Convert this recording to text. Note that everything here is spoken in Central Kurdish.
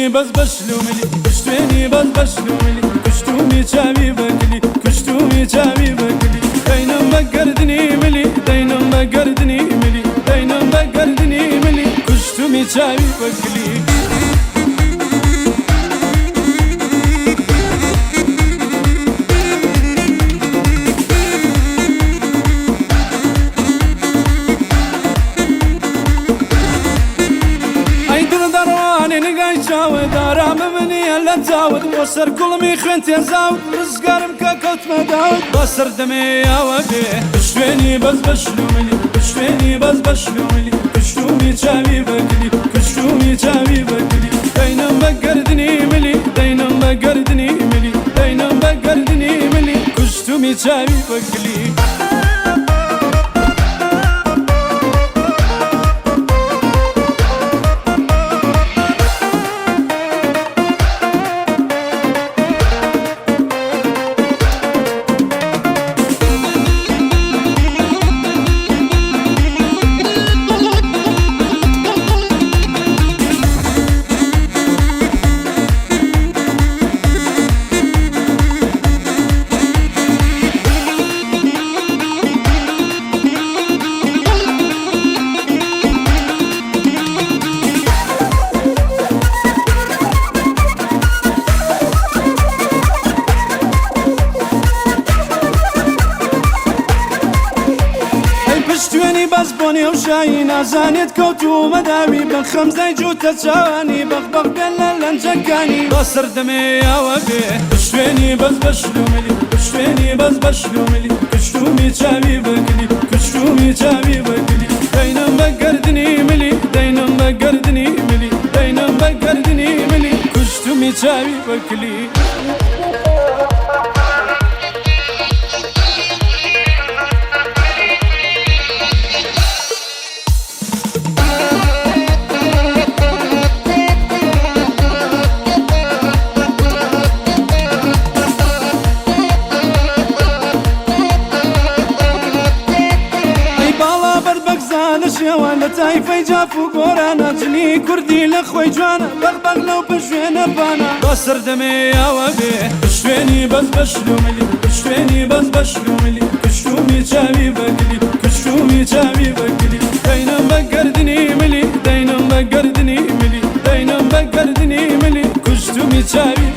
پشتوێنی بەس بەشلوملی، پشتوێنی بەس بەشلوملی، کوشتومی چاوی بەگلی، کوشتومی چاوی بەگلی، دەینم بە گەردنی ملی، دەینم بە گەردنی ملی، دەینم بە گەردنی ملی، کوشتومی چاوی بەگلی. ئەی دڵ دەڕوانێ نگای چاوت، ئارامم نییە لە چاوت، بۆ سەر کوڵمی خوێن تێزاوت، ڕزگارم کە کەوتمە داوت. بە سەر دەمێیەوە بێ پشتوێنی بەس بەشلوملی، پشتوێنی بەس بەشلوملی، کوشتومی چاوی بەگلی، کوشتومی چاوی بەگلی، دەینم بە گەردنی ملی، دەینم بە گەردنی ملی، دەینم بە گەردنی ملی، کوشتومی چاوی بەگلی. ئەی پشتوێنی بەس بۆ نێو شایی، نازانێت کەوتوومە داوی، بە خەمزای جووتە چاوانی، بەخ بەخ بێن لە لەنجەکانی. بە سەر دەمێیەوە بێ پشتوێنی بەس بەشلوملی، پشتوێنی بەس بەشلوملی، کوشتومی چاوی بەگلی، کوشتومی چاوی بەگلی، دەینم بە گەردنی ملی، دەینم بە گەردنی ملی، دەینم بە گەردنی ملی، کوشتومی چاوی بەگلی. ئەی باڵا بەرد بەگزادە شێوە لە تایفەی جاف و گۆرانە، جلی کوردی لە خۆی جوانە، بەغ بەغ لەو پشوێنە پانە. بە سەر دەمێیەوە بێ پشتوێنی بەس بەشلوملی، پشتوێنی بەس بەشلوملی، کوشتومی چاوی بەگلی، کوشتومی چاوی بەگلی، دەینم بە گەردنی ملی، دەینم بە گەردنی ملی، دەینم بە گەردنی ملی، کوشتومی چاوی.